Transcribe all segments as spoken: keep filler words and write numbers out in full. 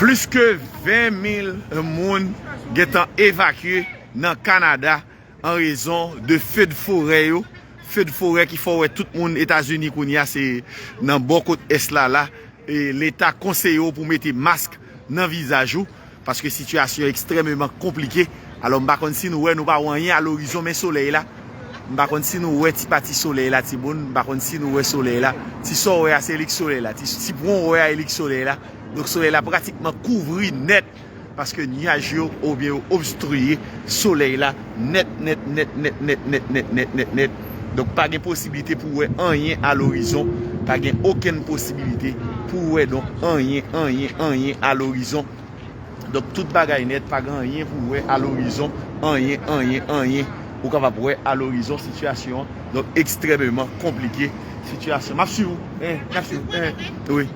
Plis ke ven mil moun gentan evakye nan Kanada an rezon de fedforè yo. Fedforè ki fè w wè tout moun Etazini kounye a se nan bò kot ès la la. E Leta konseye w pou mete mask nan vizaj ou, paske sitiyasyon ekstrèmeman konplike. Alò, m pa konn si nou wè, nou pa wè anyen a lorizon, men solèy la. M pa konn si nou wè ti pati solèy la, timoun. M pa konn si nou wè solèy la. Ti sa w wè a, se li k solèy la. Ti, ti pwen w wè a, e li k solèy la. Donk, solèy la pratikman kouvri nèt, paske nyaj yo, oubyen yo obstriye solèy la nèt, nèt, nèt, nèt, nèt, nèt, nèt, nèt, nèt, nèt. Donk, pa gen posiblite pou wè anyen a lorizon. Pa gen okenn posiblite pou wè, donk, anyen, anyen, anyen a lorizon. Donk, tout bagay nèt, pa gen anyen pou wè a lorizon. Anyen, anyen, anyen ou kapab wè a lorizon sitiyasyon an. Donk, ekstrèmeman konplike sitiyasyon. M ap swiv ou. Eh, m ap swiv ou. Eh, wi.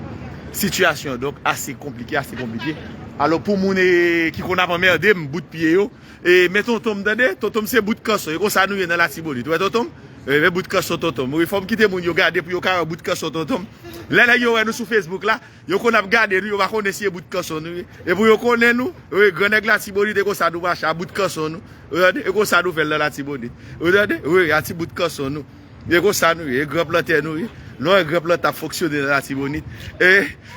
Sitiyasyon, donk, ase konplike, ase konplike. Alò, pou moun, eh, ki konn ap anmède m, bout pye yo, eh, men tonton m, tande, tonton m se bout kanson. E konsa nou ye nan Latibonit. Ou wè tonton m? Eh, men bout kanson tonton m. Wi, fò m kite moun yo gade pou yo ka wè bout kanson tonton m. Lè nèg yo wè nou sou Facebook la, yo konn ap gade nou, yo pa konnen si e bout kanson nou ye. E pou yo konnen nou, wi, gran nèg Latibonit, e konsa nou mache, a bout kanson nou. Ou tande? E konsa nou fè l nan Latibonit. Ou tande? Wi, a ti bout kanson nou. E konsa nou ye, e gran plantè nou ye. Lè w wè gran plantè ap fonksyone nan Latibonit. E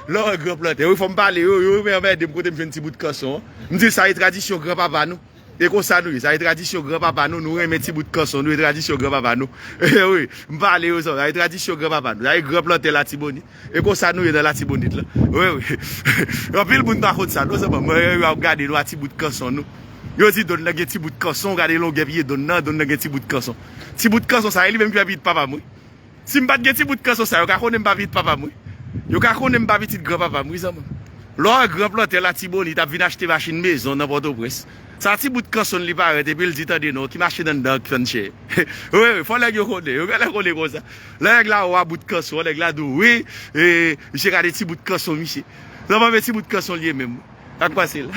lè w wè gran plantè, wi, fò m pale, yo, yo, yo anmède m kote m jwenn ti bout kanson an. M di sa e tradisyon granpapa nou. E konsa nou ye, sa e tradisyon granpapa nou, nou renmen ti bout kanson nou, e tradisyon granpapa nou. E wi, m pale yo sa, sa e tradisyon granpapa nou, sa e gran plantè Latibonit. E konsa nou ye nan Latibonit la. Wi, wi. Anpil moun pa konn sa, non, zanmi, mwen, yo ap gade nou a ti bout kanson nou. Yo di dòn nan gen ti bout kanson, gade longè pye dòn nan, dòn nan gen ti bout kanson. Ti bout kanson sa, e li menm ki fè pitit papa m, wi. Si m pa t gen ti bout kanson sa, yo ka konnen m pa pitit papa m, wi. Yo ka konnen m pa pitit granpapa m, wi, zanmi. Lè w wè gran plantè Latibonit ap vin achte machin mezon nan Pòtoprens, sa ti bout kanson li parèt, epi l di, tande non, ki machin anndan an k fann chè. Wi, wi, fò nèg yo konnen, yo genlè konnen konsa. Lè nèg la wè bout kanson, nèg la di w, wi, e, misye gade ti bout kanson, misye. Zanmi, men ti bout kanson li ye menm. Sa k pase l?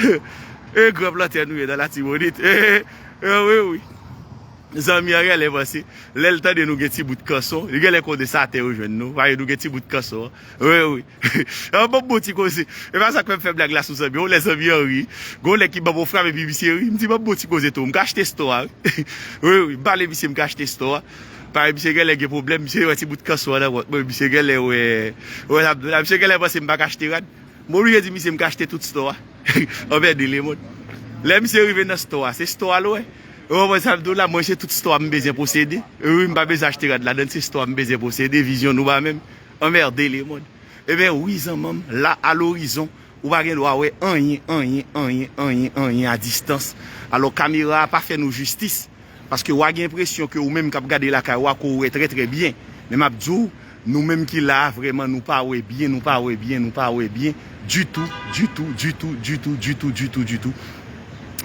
E gran plantè nou ye nan Latibonit. E, e, wi, wi. Zanmi an genlè panse, lè l tande nou gen ti bout kanson, li genlè konnen sa atè yo jwenn nou, paske nou gen ti bout kanson an. Wi, wi. An, ban m bon ti koze. E pa sa k fè m fè blag la sou zanmi an, lè zanmi an ri. Gon lè ki ban m yon frap epi misye ri, m di ban m bon ti koze tou. M ka achte store a, wi. Wi, wi, m pale misye m ka achte store a. Paske misye genlè gen pwoblèm, misye wè ti bout kanson an nan vant mwen, misye genlè wè, wè sa m di w la, misye genlè panse m pa ka achte rad. M oblije di misye m ka achte tout store a. Anmède lemonn. Lè misye rive nan store a, se store a l wè. Ou konprann sa m di w la, mwen se tout store a m bezwen posede. Wi, m pa bezwen achte rad ladann, se store a m bezwen posede, vizyon nou pa menm. Anmède lemonn. Ebyen wi, zanmi m, la a lorizon, ou pa gen dwa wè anyen, anyen, anyen, anyen, anyen a distans. Alò, kamera a pa fè nou jistis. Paske w a gen enpresyon ke ou menm k ap gade lakay ou a, ke w wè trè, trè byen. Men m ap di w, nou menm ki la a, vrèman, nou pa wè byen, nou pa wè byen, nou pa wè byen ditou, ditou, ditou, ditou, ditou, ditou, ditou.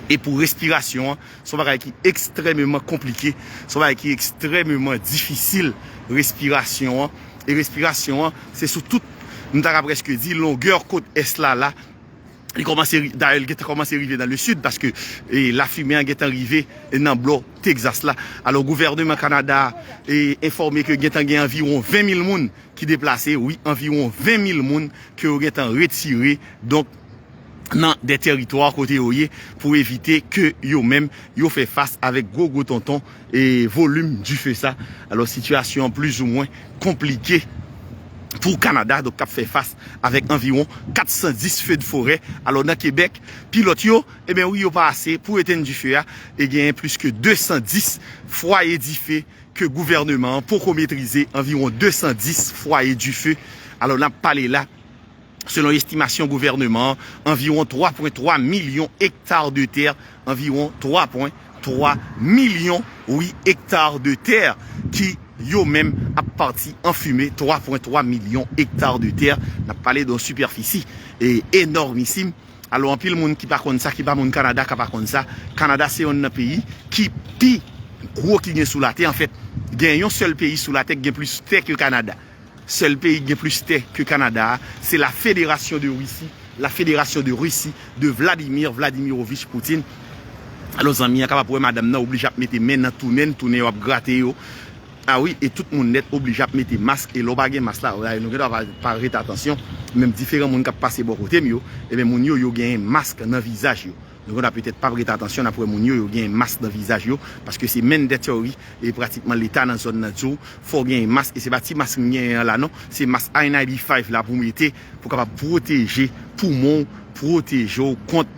E pou respirasyon an, se yon bagay ki ekstrèmeman konplike, se yon bagay ki ekstrèmeman difisil, respirasyon an. E respirasyon an, se sou tout, m ta ka prèske di, longè kot ès la la, li kòmanse ri-, dayè, li gentan kòmanse rive nan le sid, paske, e, lafimen an gentan rive, e, nan bò Texas la. Alò, gouvènman Kanada a, e, enfòme ke gentan gen anviwon ven mil moun ki deplase, wi, anviwon ven mil moun ke yo gentan retire, donk, nan de tèritwa kote yo ye, pou evite ke yo menm, yo fè fas avèk gwo, gwo tonton, e, volim dife sa. Alò, sitiyasyon an plizoumwen konplike pou Kanada, donk, k ap fè fas avèk anviwon kat san dis fedforè. Alò, nan Kebèk, pilòt yo, ebyen, wi, yo pa ase pou etenn dife a, e genyen plis ke de san dis fwaye dife ke gouvènman an poko metrize, anviwon de san dis fwaye dife. Alò, n ap pale la, selon estimasyon gouvènman an, anviwon twa pwen twa milyon ekta de tè, anviwon twa pwen twa milyon, wi, ekta de tè ki yo menm ap pati an fimen, twa pwen twa milyon ekta de tè. N ap pale de yon sipèfisi, e, enòmisim. Alò, anpil moun ki pa konn sa, ki pa moun Kanada, ka pa konn sa. Kanada se yonn nan peyi ki pi gwo ki gen sou latè. Anfèt, gen yon sèl peyi sou latè ki gen plis tè ke Kanada. Sèl peyi ki gen plis tè ke Kanada a, se la Fédération de Russie, la Fédération de Russie de Vladimir Vladimirovich Poutine. Alò, zanmi an kapab wè madanm nan oblije ap mete men nan tounen l, tounen yo ap grate yo. Ah wi, e tout moun nèt oblije ap mete mask, e lè w pa gen mask la, nou gen dwa pa, pa rete atansyon, menm diferan moun k ap pase bò kote m yo, ebyen moun yo, yo genyen mask nan vizaj yo. Nou gen dwa petèt pa prete atansyon, n ap wè moun yo, yo genyen mask nan vizaj yo, paske se mandatory, e pratikman leta nan zòn nan di w, fò w genyen mask, e se pa ti mask m genyen an la non, se mask N ninety-five la pou w mete, pou w kapab pwoteje poumon w, pwoteje w kont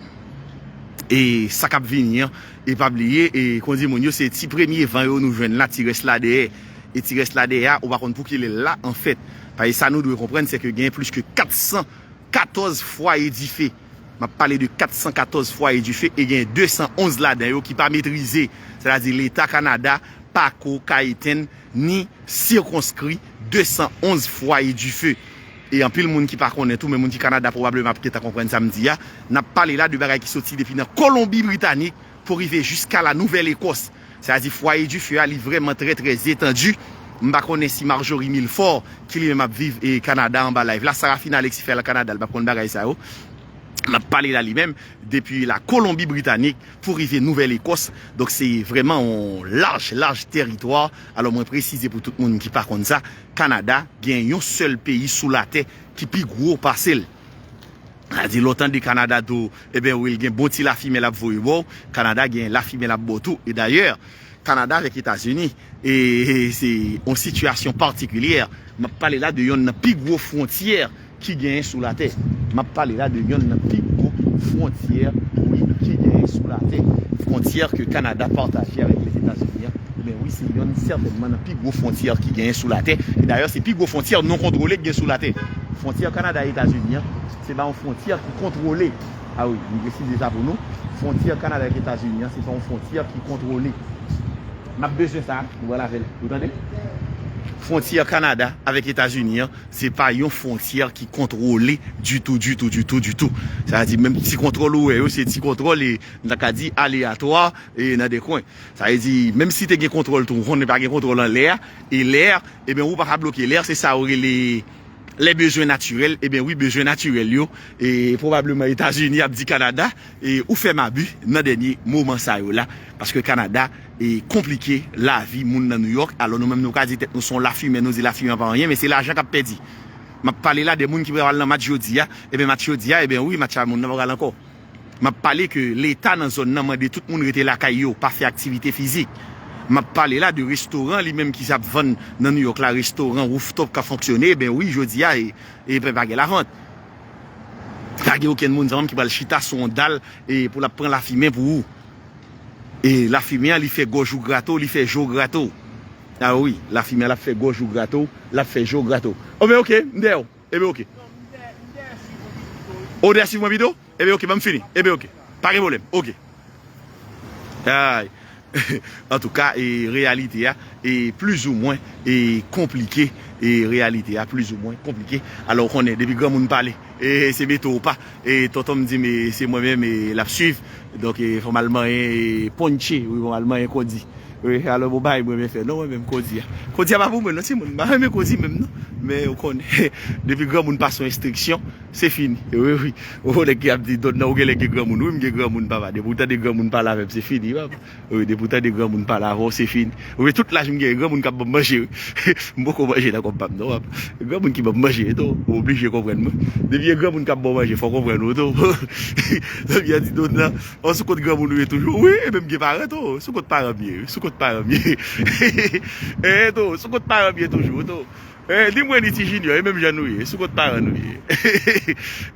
e sa k ap vini an. E pa bliye, e kon di moun yo, se ti premye van yo nou jwenn la, ti rès la dèyè. E ti rès la dèyè a, ou pa konn pou kilè l la, anfèt. Paske sa nou dwe konprann, se ke gen plis ke kat san katòz fwaye dife. M ap pale de kat san katòz fwaye dife e gen de san onz ladan yo ki pa metrize. Sètadi Leta Kanada pa ko ka etenn ni sikonskri de san onz fwaye dife. E anpil moun ki pa konnen tou, men moun ki Kanada pwobableman ap gentan konprann sa m di a. N ap pale la de bagay ki soti depi nan Kolonbi Britanik pou rive jiska la Nouvèl Ekòs. Sètadi fwaye dife a, li vrèman trè, trè etandi. M pa konnen si Marjorie Milfort, ki li menm ap viv e Kanada anba live la, Sarafina Alexis fè al Kanada, l p ap konn bagay sa yo. M ap pale la li menm, depi la Kolonbi Britanik pou rive Nouvèl Ekòs. Donk se vrèman yon laj, laj tèritwa. Alò mwen presize pou tout moun ki pa konn sa, Kanada gen yon sèl peyi sou latè ki pi gwo pase l. Sa di lè w tande Kanada tou, ebyen wi, l gen bon ti lafimen l ap voye ba w. Kanada gen lafimen l ap ba w tou. E dayè, Kanada avèk Etazini, e, e se yon sitiyasyon patikilyè. M ap pale la de yonn nan pi gwo fwontyè ki genyen sou latè. M ap pale la de yonn nan pi gwo fwontyè, wi, ki genyen sou latè. Fwontyè ke Kanada pataje avèk Lèzetazini an. Men wi, se yonn sètènman nan pi gwo fwontyè ki genyen sou latè. E dayè, se pi gwo fwontyè non kontwole ki gen sou latè. Fwontyè Kanada e Etazini an, se pa yon fwontyè ki kontwole. A wi, m presize sa pou nou. Fwontyè Kanada ak Etazini an, se pa yon fwontyè ki kontwole. M ap bezwen sa, nou pral avè l. Ou tande? Fwontyè Kanada avèk Etazini an, se pa yon fwontyè ki kontwole ditou, ditou, ditou, ditou. Sa vle di, menm ti kontwòl ou wè yo, se ti kontwòl, e m ta ka di aleyatwa, e nan de kwen. Sa vle di, menm si te gen kontwòl tou, ou konnen pa gen kontwòl anlè a, e lè a, ebyen, ou pa ka bloke lè a, se sa yo rele les besoins naturels, ebyen wi, bezwen natirèl yo, e pwobableman Etazini ap di Kanada, e ou fè m abi nan dènye moman sa yo la, paske Kanada, e konplike lavi moun nan Nouyòk, alò nou menm nou ka di tèt nou se yon lafimen, nou di lafimen pa anyen, men se lajan k ap pèdi. M ap pale la de moun ki pral nan match jodi a, ebyen match jodi a, ebyen wi, match a moun nan pa pral ankò. M ap pale ke leta nan zòn nan mande tout moun rete lakay yo, pa fè aktivite fizik. M ap pale la de restoran li menm ki ap vann nan Nouyòk la, restoran rooftop k ap fonksyone, ben wi, jodi a, e, e pa gen lavant. Pa gen okenn moun zanmi m ki pral chita sou yon dal e pou l ap pran lafimen pou ou. E lafimen an, li fè gòj ou grate w, li fè je w grate w. A wi, lafimen an, l ap fè gòj ou grate w, l ap fè je w grate w. O, men oke, m dèyè w. Ebyen oke. O, w dèyè swiv mwen pito? Ebyen oke, ban m fini. Ebyen oke. Pa gen pwoblèm. Oke. Ay. Antouka, e reyalite a, e plizoumwen, e konplike. E reyalite a, plizoumwen konplike. Alò, ou konnen, depi granmoun pale, e se mete w pa. E tonton m di m, e se mwen menm, e l ap swiv. Donk, e fò m al manyen, e ponche. Wi, fò m al manyen kondi. Wi, alò, bon, bagay mwen renmen fè. Non, mwen menm, kondi a. Kondi a pa pou mwen, non, timoun. M pa renmen kondi menm, non. Men, ou konnen, depi granmoun pase yon enstriksyon, se fini. Wi, wi. Ou nèg ki ap di, Don nan, ou genlè gen granmoun. Wi, m gen granmoun, papa. Depi ou tande granmoun pale avè m, se fini, papa. Wi, depi ou tande granmoun pale avè w, se fini. Wi, tout laj m genyen, granmoun k ap ban m manje, wi. M poko manje nan kòb pa m, non, papa. Granmoun ki ban m manje, tou, ou oblije konprann mwen. Depi e granmoun k ap ba w manje, fò w konprann ou, tou. Depi a di, Don nan, O, sou kont granmoun ou ye toujou. Wi, e menm gen paran tou. Sou kont paran m ye, wi. Sou kont paran m ye. E, tou, sou kont paran m ye toujou, tou. E, ni mwen, ni Ti Junior, e menm jan nou ye. Sou kont paran nou ye.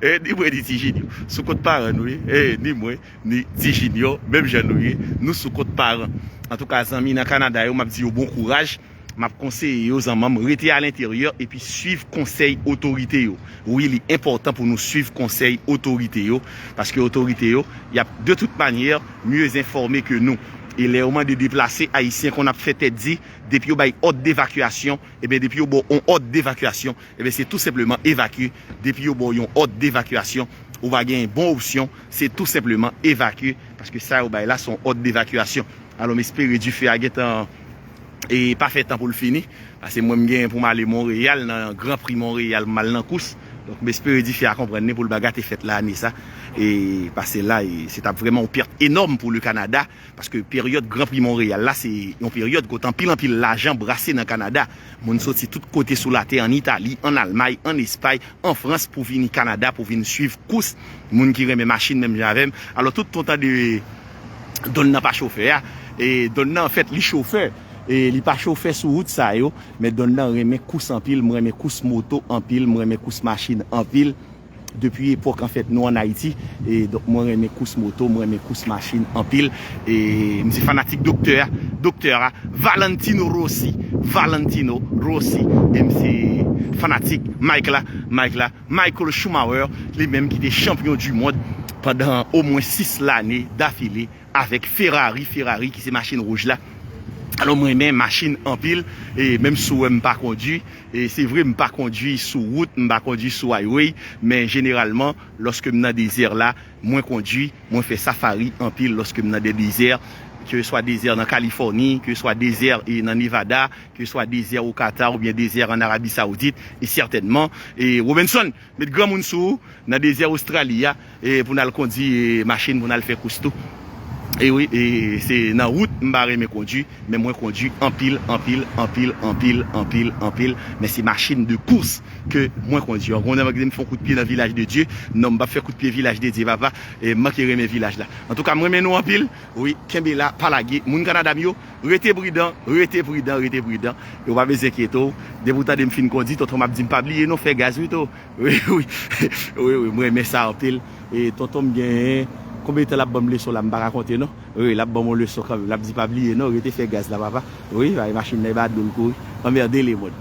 E, ni mwen, ni Ti Junior. Sou kont paran nou ye. E, ni mwen, ni Ti Junior, menm jan nou ye. Nou sou kont paran. Antouka, zanmi nan Kanada yo, m ap di yo bon kouraj. M ap konseye yo, zanmi m, rete alenteryè epi swiv konsèy otorite yo. Wi, li enpòtan pou nou swiv konsèy otorite yo, paske otorite yo, y ap, de tout manyè, mye enfòme ke nou. E lè yo mande deplase, Ayisyen konn ap fè tèt di, depi yo bay òd devakyasyon, ebyen, depi yo ba w yon òd devakyasyon, ebyen, se tou senpleman evakye. Depi yo ba w yon òd devakyasyon, ou pa gen bon opsyon, se tou senpleman evakye, paske sa yo bay la, se yon òd devakyasyon. Alò, m espere dife a gentan e pa fè tan pou l fini. Paske mwen, m gen pou m ale Monreyal, nan Gran Pri Monreyal, pou m al nan kous. Donk, m espere dife a konprann li pou l bagay te fèt la ane sa. E pase la, e se t ap vrèman yon pèt enòm pou le Kanada, paske peryòd Gran Pri Monreyal la, se yon peryòd kote anpil, anpil lajan brase nan Kanada. Moun soti tout kote sou latè, ann Itali, ann Almay, ann Espay, an Frans, pou vini Kanada, pou vin swiv kous. Moun ki renmen machin menm jan avè m. Alò, tout tan w tande Don nan pa chofè a. E Don nan, anfèt, li chofè. E li pa chofè sou wout sa yo. Men Don nan renmen kous anpil. Mwen renmen kous moto anpil. Mwen renmen kous machin anpil. Depi epòk, anfèt, nou ann Ayiti. E donk, mwen renmen kous moto, mwen renmen kous machin anpil. E m se fanatik doktè a, doktè a, Valentino Rossi. Valentino Rossi. E m se fanatik Mike la, Mike la, Michael Schumacher, li menm ki te chanpyon du mond pandan omwen sis lane dafile avèk Ferrari, Ferrari ki se machin wouj la. Alò, mwen renmen machin anpil, e menm si w wè m pa kondui, e se vre m pa kondui sou wout, m pa kondui sou highway, men jeneralman, lòske m nan dezè la, mwen kondui, mwen fè safari anpil lòske m nan de dezè, ke swa dezè nan Kalifòni, ke swa dezè e nan Nevada, ke swa dezè o Qatar oubyen dezè an Arabi Saoudit, e sètènman, e Robinson, met granmoun sou ou, nan dezè Ostrali a, e pou n al kondi, e machin pou n al fè kous tou. E wi, e se nan wout m pa renmen kondui, men mwen kondui anpil, anpil, anpil, anpil, anpil, anpil, men se machin de kous ke mwen kondui. Ankò yon nèg m fè yon kout pye nan Vilaj de Dye, non, m p ap fè kout pye Vilaj de Dye, papa, e m manke renmen vilaj la. Antouka, m renmen nou anpil, wi, kenbe la, pa lage. Moun Kanada m yo, rete pridan, rete pridan, rete pridan. E w pa bezwen enkyete w. Depi w tande m fin kondi, tonton m ap di m pa bliye non, fè gaz wi tou. Wi, wi, wi, wi, mwen renmen sa anpil. E tonton m genyen, konbyen tan l ap ban m leson la, m pa ka konte non. Wi, l ap ban m yon leson kanmenm. L ap di pa bliye non, rete fè gaz la, papa. Wi, bay machin nan, e ba dlo l kouri. Anmède lemond.